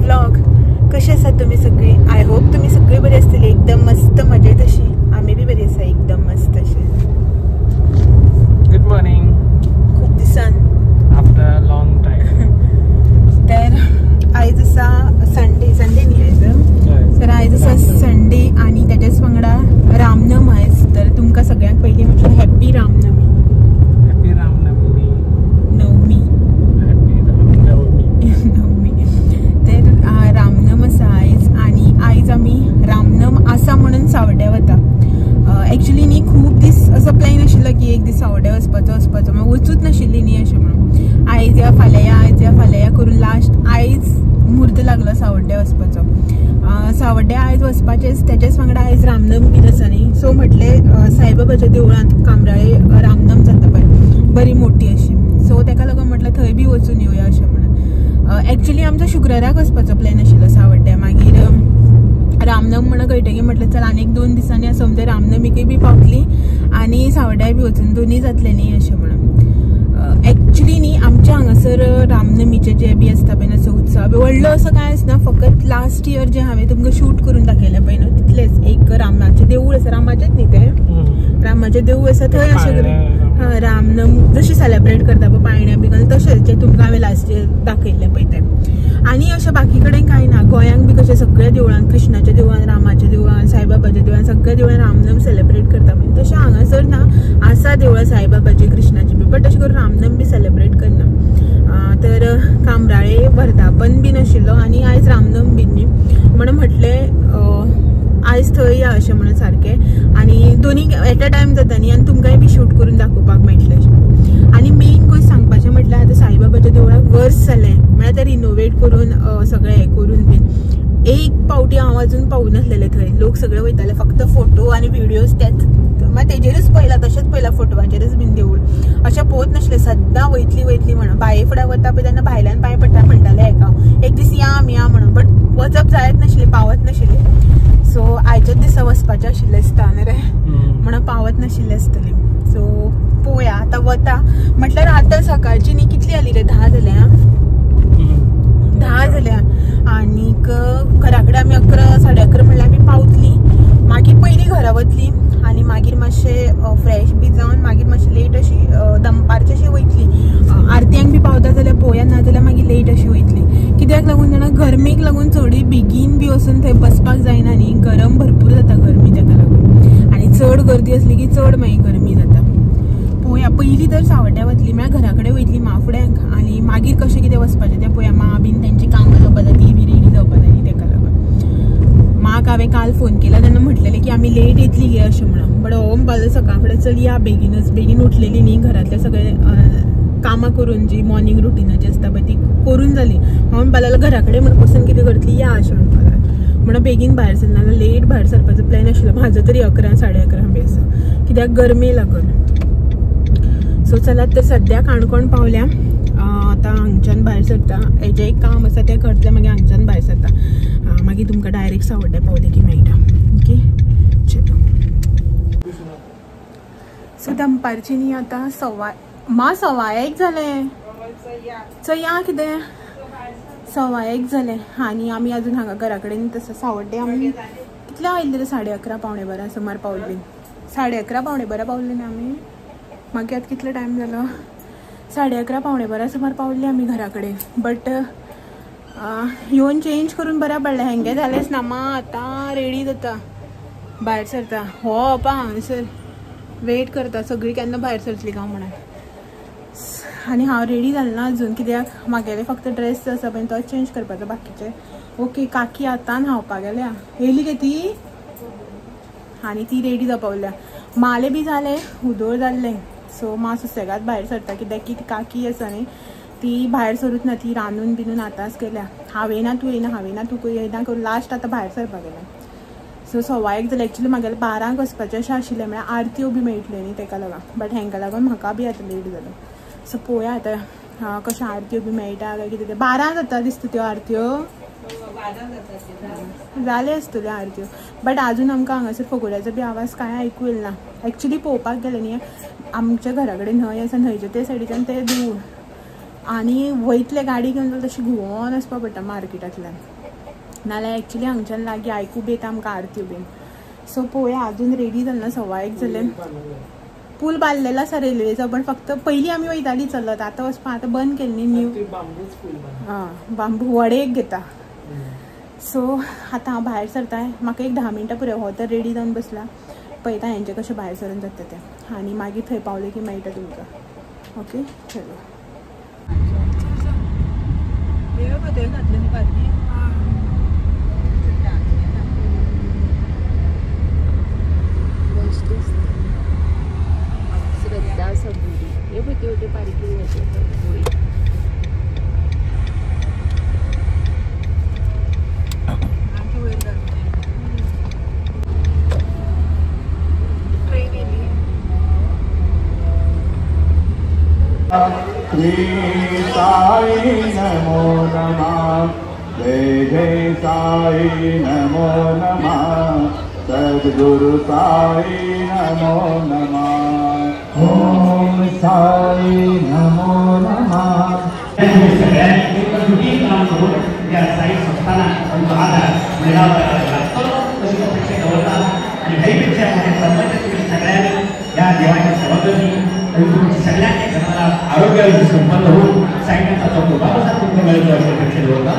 Vlog. कशे आसात तुमी सगळी? I hope तुमी सगळी बरी आसतली, एकदम मस्त मजेत अशी. आमी बी बरी आसा, एकदम मस्त अशी. Good morning. खूप दिसान आफ्टर लॉंग टाइम. तर आयज आसा संडे, संडे न्ही आयज, तर आयज आसा संडे आनी तेच्याच वांगडा रामनम आयज. तर तुमकां सगळ्यांक पयलीं म्हटल्यार हॅप्पी रामनमी. हॅप्पी रामनवमी. नवमी. हॅप्पी रामनवमी. नवमी. तर रामनम आसा आयज आनी आयज आमी रामनम आसा म्हणून सावड्या वता. एक्चुली न्ही खूब दीस असो प्लॅन आशिल्लो की एक दीस सावड्या वचपाचो वचपाचो, मागीर वचूच नाशिल्ली न्ही अशें म्हणून. आयज या फाल्यां या, आयज या फाल्यां या करून लास्ट आयज म्हूर्त लागलो सावड्या वचपाचो. सावड्या आयज वचपाचेच, तेच्याच वांगडा आयज रामनम बीन आसा न्ही. सो म्हटलें साईबाबाच्या देवळांत कामराळे रामनम जाता पळय, बरी मोठी अशी. सो तेका लागून म्हटलें थंय बी वचून येवया अशें म्हणून. एक्चुली आमचो शुक्राराक वचपाचो प्लॅन आशिल्लो सावड्या, मागीर रामनम म्हणून कळटकीर म्हटलें चल आनी एक 2 दिसांनी समजा रामनमीकय बी पावतली आनी सावड्याय बी वचून दोनूय जातले न्ही अशें म्हणून. एक्चुली न्ही आमच्या हांगासर रामनमीचे जे बी आसता पळय न्हू उत्सव बी व्हडलो असो कांय आसना. फकत लास्ट इयर जे हांवें तुमकां शूट करून दाखयलें पळय न्हू तितलेंच. एक रामाचें देवूळ आसा, रामाचेंच न्ही तें, रामाचें देवूळ आसा थंय अशें करून हां रामनम जशें सेलेब्रेट करता पळय पायण्या बी घालून तशेंच जें तुमकां हांवें लास्ट इयर दाखयल्लें पळय तें. आनी अशें बाकी कडेन कांय ना. गोंयांक बी कशें सगळ्या देवळांत, कृष्णाच्या देवळान, रामाच्या देवळान, साईबाबाच्या देवळान, सगळ्या देवळान रामनम सेलेब्रेट करता पळय तशें हांगासर ना. आसा देवळां साईबाबाची, कृष्णाची बी, बट तशें करून रामनम बी सेलेब्रेट करना. तर कामराळे वर्धापन बी नाशिल्लो आनी आयज रामनम बी न्ही म्हणून म्हटलें आयज थंय या अशें म्हणून सारकें. आनी दोनी एट अ टायम जाता न्ही आनी तुमकांय बी शूट करून दाखोवपाक मेळटलें अशें. आनी मेन गोश्ट सांगपाचें म्हटल्यार आतां साईबाबाच्या देवळाक वर्स जालें, म्हळ्यार तें रिनोवेट करून सगळें हें करून बीन एक पावटी हांव अजून पावूं नासलेलें थंय. लोक सगळे वयताले फक्त फोटो आनी विडियोज तेच, मागीर तेजेरूच पळयला, तशेंच पळयला फोटवाचेरच बीन देवूळ अशें पळोवत नासलें. सद्दां वयतली वयतली म्हणून बाये फुडें वता पळय तेन्ना भायल्यान पांय पडटा म्हणटाले हेका एक दीस या आमी या म्हणून, बट वचप जायत नाशिल्लें, पावत नाशिल्लें. सो आयच्याच दिसा वचपाचें आशिल्लें आसता न्ही रे म्हणून पावत नाशिल्लें आसतलें. सो पळोवया आतां वता म्हटल्यार आतां सकाळची न्ही कितली जाली रे, 10 जाल्या, 10 जाल्या आनीक घरा कडेन आमी 11 साडे 11 म्हणल्यार आमी पावतली. मागीर पयलीं घरा वतली आनी मागीर मातशें फ्रेश बी जावन मागीर मातशें लेट अशी दनपारची अशी वयतली. आरत्यांक बी पावता जाल्यार पळोवया, ना जाल्यार मागीर लेट अशी वयतली. कित्याक लागून जाणा गरमेक लागून चडूय बेगीन बी वचून थंय बसपाक जायना न्ही, गरम भरपूर जाता गरमी तेका लागून. आनी चड गर्दी आसली की चड मागीर गरमी जाता. पळोवया पयलीं तर सावड्या वतली, म्हळ्यार घरा कडेन वयतली मा फुड्यांक आनी मागीर कशें कितें वचपाचें तें पळोवया. मां बीन तेंची कामां जावपा जाय, ती बी रेडी जावपा जाय न्ही तेका लागून. माक हांवें काल फोन केला तेन्ना म्हटलेलें की आमी लेट येतली गे अशें म्हणून, बट हो म्हणपाक सकाळ फुडें चल या बेगीनच. बेगीन उठलेली न्ही, घरांतले सगळे कामां करून जी मॉर्निंग रुटिनाची आसता पळय ती करून जाली. हांव म्हणपाक लागलो घरा कडेन म्हणून बसून कितें करतली या अशें म्हणपाक लागलें. म्हणून बेगीन भायर सरना जाल्यार लेट भायर सरपाचो प्लॅन आशिल्लो म्हाजो तरी 11 साडे 11 बी आसा, कित्याक गरमे लागून. सो चलात तर सद्या काणकोण पावल्या. आतां हांगच्यान भायर सरता, हेजें एक काम आसा तें करतलें, मागीर हांगच्यान भायर सरता, मागीर तुमकां डायरेक्ट सावड्ड्या पावलें की मेळटा. ओके चलो. सो दनपारची न्ही आतां 1:15 जालें, चया कितें 1:15 जालें आनी आमी अजून हांगा घरा कडेन तसो सावड्डे आमी कितल्या आयिल्ले, 11:30 11:45 सुमार पावली, 11:30 11:45 पावली न्ही आमी. मागीर आतां कितलो टायम जालो, 11:30 11:45 सुमार पावली आमी घरा कडेन. बट येवन चेंज करून बरें पडलें, हेंगे जालेंच ना. मां आतां रेडी जाता भायर सरता, हो पा हांगासर वेट करता सगळीं केन्ना भायर सरतली काय म्हणून. आनी हांव रेडी जालें ना अजून, कित्याक म्हागेले फक्त ड्रेस आसा पळय तोच चेंज करपाचो, बाकीचे ओके. काकी आतां न्हांवपाक गेल्या, येयली गे ती आनी ती रेडी जावपा उरल्या. माले बी जालें, उदोळ जाल्लें. सो मां सुसेगाद भायर सरता, कित्याक की ती काकी आसा न्ही ती भायर सरूच ना, ती रांदून बिनून आतांच गेल्या. हांव येयना तूं येयना, हांव येयना तूं येयना करून लास्ट आतां भायर सरपाक गेल्या. सो 1:15 जालें. एक्चुली म्हागेलें 12 वचपाचें अशें आशिल्लें, म्हळ्यार आरत्यो बी मेळटल्यो न्ही तेका लागून, बट हेंका लागून म्हाका बी आतां लेट जालो. सो पळोवया आतां कशें आरत्यो बी मेळटा काय कितें तें. 12 जाता दिसता त्यो आरत्यो, जाले आसतल्यो आरत्यो, बट अजून आमकां हांगासर फगोड्याचो बी आवाज कांय आयकूं येयला ना. एक्चुली पळोवपाक गेलें न्ही आमच्या घरा कडेन न्हंय आसा, न्हंयच्या ते सायडीच्यान तें देवूळ आनी वयतले गाडी घेवन जाल्यार तशी घुंवोन वचपा पडटा मार्केटांतल्यान. नाल्यार एक्चुली हांगच्यान लागीं आयकूं बी येता आमकां आरत्यो बीन. सो पळोवया अजून रेडी जालें ना, 1:15 जालें. पूल बांदलेलो आसा रेल्वेचो, पण फक्त पयलीं आमी वयताली चलत, आतां वचपा आतां बंद केली न्ही न्यू. हां बांबू व्हडें एक घेता. सो आतां हांव भायर सरताय, म्हाका एक 10 मिनटां पुरो, हो तर रेडी जावन बसला. पळयता हेंचें कशें भायर सरून जाता तें, आनी मागीर थंय पावलें की मेळटा तुमकां. ओके चलो. श्रद्धा सबुरी हे होते होते पार्किंग होते. श्री साई नमो नमः, जय जय साई नमो नमः, सद्गुरु साई नमो नमः, ओम साई नमो नमः. काम करून या साई संस्थांना तुमचा आधार मिळावा लागतो अशी अपेक्षा दवरता आणि ह्यापेक्षा मोठ्या सर्वांच्या तुम्ही सगळ्यांनी या देवाच्या सेवा करणी आणि तुमच्या सगळ्यांच्या घराला आरोग्य संपन्न होऊन साईनाथाचा कृपाप्रसाद तुमच्या मिळतो अशी अपेक्षा दवरता.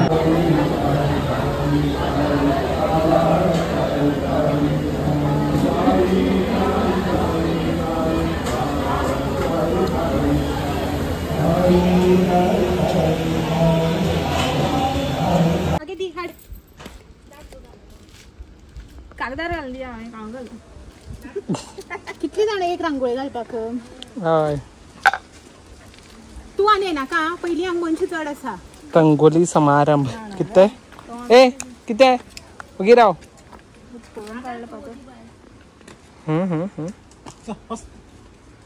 कागदार घालली हांवें, हांव घालता. कितली जाणां एक रांगोळी घालपाक? हय तूं आनी येनाका, पयलीं हांगा मनशां चड आसा. रंगोली समारंभ कितें? ए कितें? ओगी राव.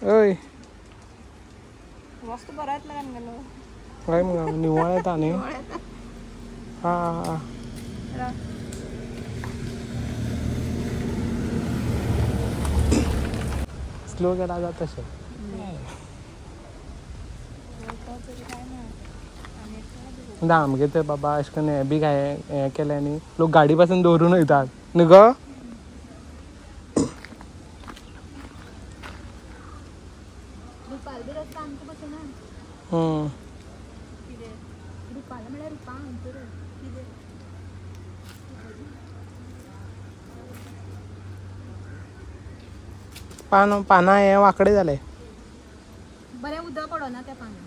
ओय हय मगो निवळ येता न्ही. हां स्लो गेला जाता तशें. ना आमगे ते बाबा अशें करून हें बी काय हें केलें न्ही, लोक गाडी पासून दवरून वयतात न्ही गो. पान पानां हे वांकडे जाले. बरें उदक पडना त्या पानां.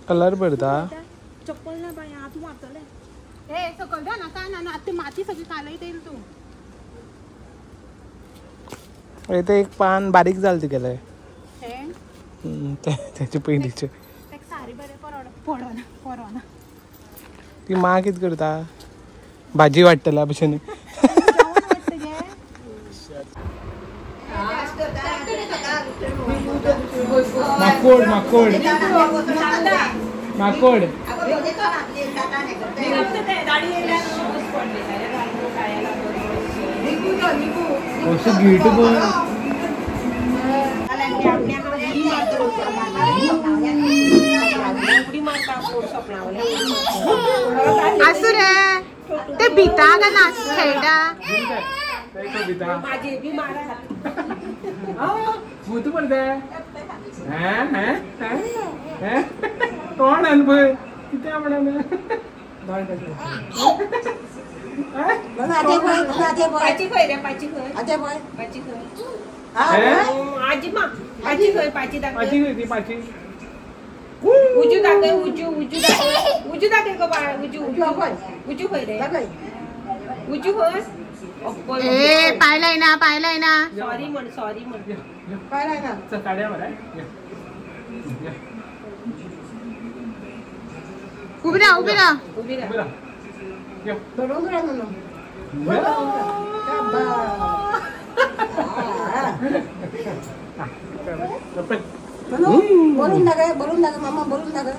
कलर भरता चप्पल ना बाय, आतां मारतलें. हे सकयल नाका ना, आतां माती सगळी कालयत येयल तूं. ते एक पान बारीक जालें तुगेलें तेचे पयलींचे. सारी बरें पडना पडना. ती माँ कितें करता, भाजी वाडटल्या भशेन. माकोड माकोड माकोड. गिट आसूं रे, ते भिता काय नाच खेळटा. भूत पडते कोण आनी पळय कितें म्हणून. उजू दाखय, उजू उजू दाखय, उजू दाखय गो बाय, उजू उजू खंय रे, उजू खंय? ए पायलाय ना, पायलाय ना. सॉरी म्हण, सॉरी म्हण. पायलाय ना. चल काड्या मरे. उभी राहा, उभी राहा, उभी राहा. चप्पल. बोलून दाखय, बोलून दाखय मामा, बोलून दाखय.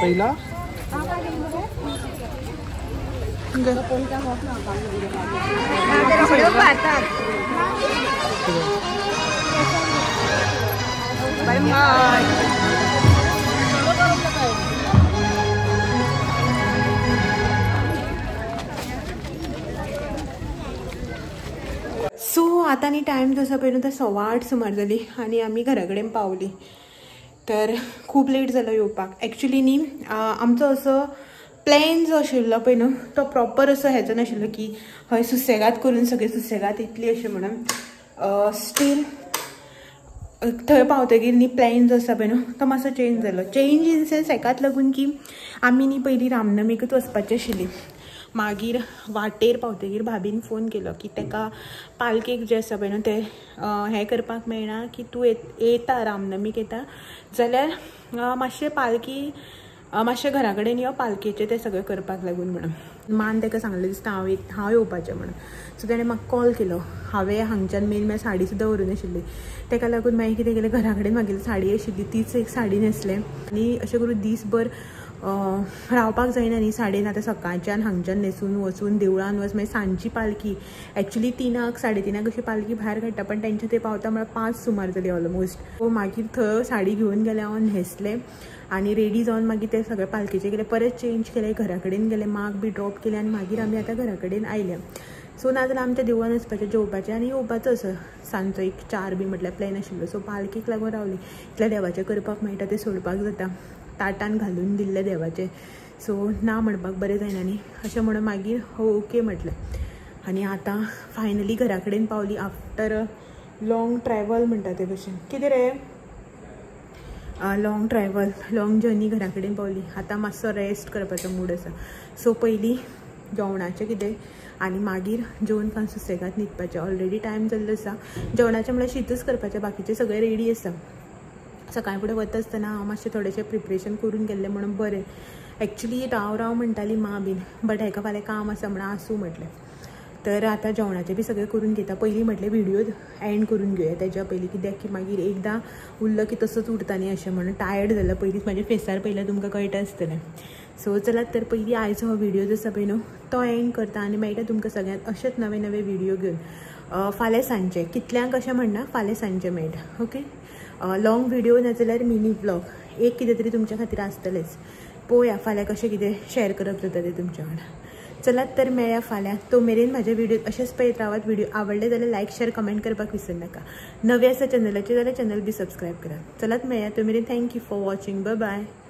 पहिला सो आतां न्ही टायम जसो पळय न्हू तो 8:15 सुमार जाली आनी आमी घरा कडेन पावली. तर खूब लेट जालो येवपाक. एक्चुली न्ही आमचो असो प्लॅन जो आशिल्लो पळय न्हू तो प्रॉपर असो हेजो नाशिल्लो की हय सुसेगाद करून सगळे सुसेगाद येतली अशें म्हणून. स्टील थंय पावतकीर न्ही प्लॅन जो आसा पळय न्हू तो मातसो चेंज जालो. चेंज इन सेन्स एकाच लागून की आमी न्ही पयलीं रामनमीकूच वचपाची आशिल्ली. मागीर वाटेर पावतकीर भाभीन फोन केलो की ताका पालकेक जें आसा पळय न्हू तें हें करपाक मेळना की तूं येता रामनमीक येता जाल्यार मातशें पालकी मातशें घरा कडेन यो पालकेचें तें सगळें करपाक लागून म्हणून. मान ताका सांगलें दिसता हांव येवपाचें म्हणून. सो तेणें म्हाका कॉल केलो. हांवें हांगच्यान मेन म्हळ्यार साडी सुद्दां व्हरूंक नाशिल्ली. ताका लागून मागीर कितें केलें, घरा कडेन म्हागेली साडी आशिल्ली तीच एक साडी न्हेसलें आनी अशें करून दीसभर रावपाक जायना न्ही साडयेन. आतां सकाळच्यान हांगच्यान न्हेसून वचून देवळान वच, मागीर सांजची पालकी एक्चुली 3 साडे 3 अशी पालकी भायर काडटा, पण तेंच्या थंय पावता म्हळ्यार 5 सुमार जाली ऑलमोस्ट. सो मागीर थंय साडी घेवन गेलें हांव, न्हेसलें आनी रेडी जावन मागीर ते सगळे पालकेचे गेले, परत चेंज केले, घरा कडेन गेले, माग बी ड्रॉप केले आनी मागीर आमी आतां घरा कडेन आयले. सो नाजाल्यार आमच्या देवळान वचपाचें, जेवपाचें आनी येवपाचो असो सांजचो एक 4 बी म्हटल्यार प्लॅन आशिल्लो. सो पालकेक लागून रावली. इतल्या देवाचें करपाक मेळटा तें सोडपाक जाता, ताटान घालून दिल्लें देवाचें. सो ना म्हणपाक बरें जायना न्ही, अशें म्हणून मागीर हो ओके म्हटलें. आनी आतां फायनली घरा कडेन पावली आफ्टर लाँग ट्रॅवल म्हणटा ते भशेन. कितें रे लाँग ट्रॅवल, लाँग जर्नी घरा कडेन पावली. आतां मातसो रेस्ट करपाचो मूड आसा. सो पयलीं जेवणाचें कितें आनी मागीर जेवन खावन सुसेगाद न्हिदपाचें. ऑलरेडी टायम जाल्लो आसा. जेवणाचें म्हळ्यार शीतच करपाचें, बाकीचें सगळें रेडी आसा. सकाळी फुडें वता आसतना हांव मातशें थोडेशें प्रिपरेशन करून गेल्लें म्हणून बरें. एक्चुली राव राव म्हणटाली माँ बीन, बट हेका फाल्यां काम आसा म्हणून आसूं म्हटलें. तर आतां जेवणाचें बी सगळें करून घेता. पयलीं म्हटलें व्हिडियो एंड करून घेवया तेज्या पयलीं, कित्याक की मागीर एकदां उरलो की तसोच उरता न्ही अशें म्हणून. टायर्ड जालां पयलींच, म्हाज्या फेसार पयल्यार तुमकां कळटा आसतलें. सो चलात तर पयलीं आयचो हो व्हिडियो जो आसा पळय न्हू तो एंड करता आनी मेळटा तुमकां सगळ्यांक अशेंच नवे नवे व्हिडियो घेवन फाल्यां सांजचे. कितल्यांक अशें म्हणना, फाल्यां सांजचे मेळटा. ओके, लाँग व्हिडियो नाजाल्यार मिनी व्लॉग एक कितें तरी तुमच्या खातीर आसतलेंच. पळोवया फाल्यां कशें कितें शेअर करप जाता तें तुमच्या वांगडा. चलात तर मेळया फाल्यां. तो मेरेन म्हाज्या व्हिडियो अशेंच पळयत रावात. व्हिडियो आवडले जाल्यार लायक शेअर कमेंट करपाक विसर नाका. नवे आसा चॅनलाचेर जाल्यार चॅनल बी सबस्क्रायब करात. चलात मेळया, तो मेरेन thank you for watching. Bye bye.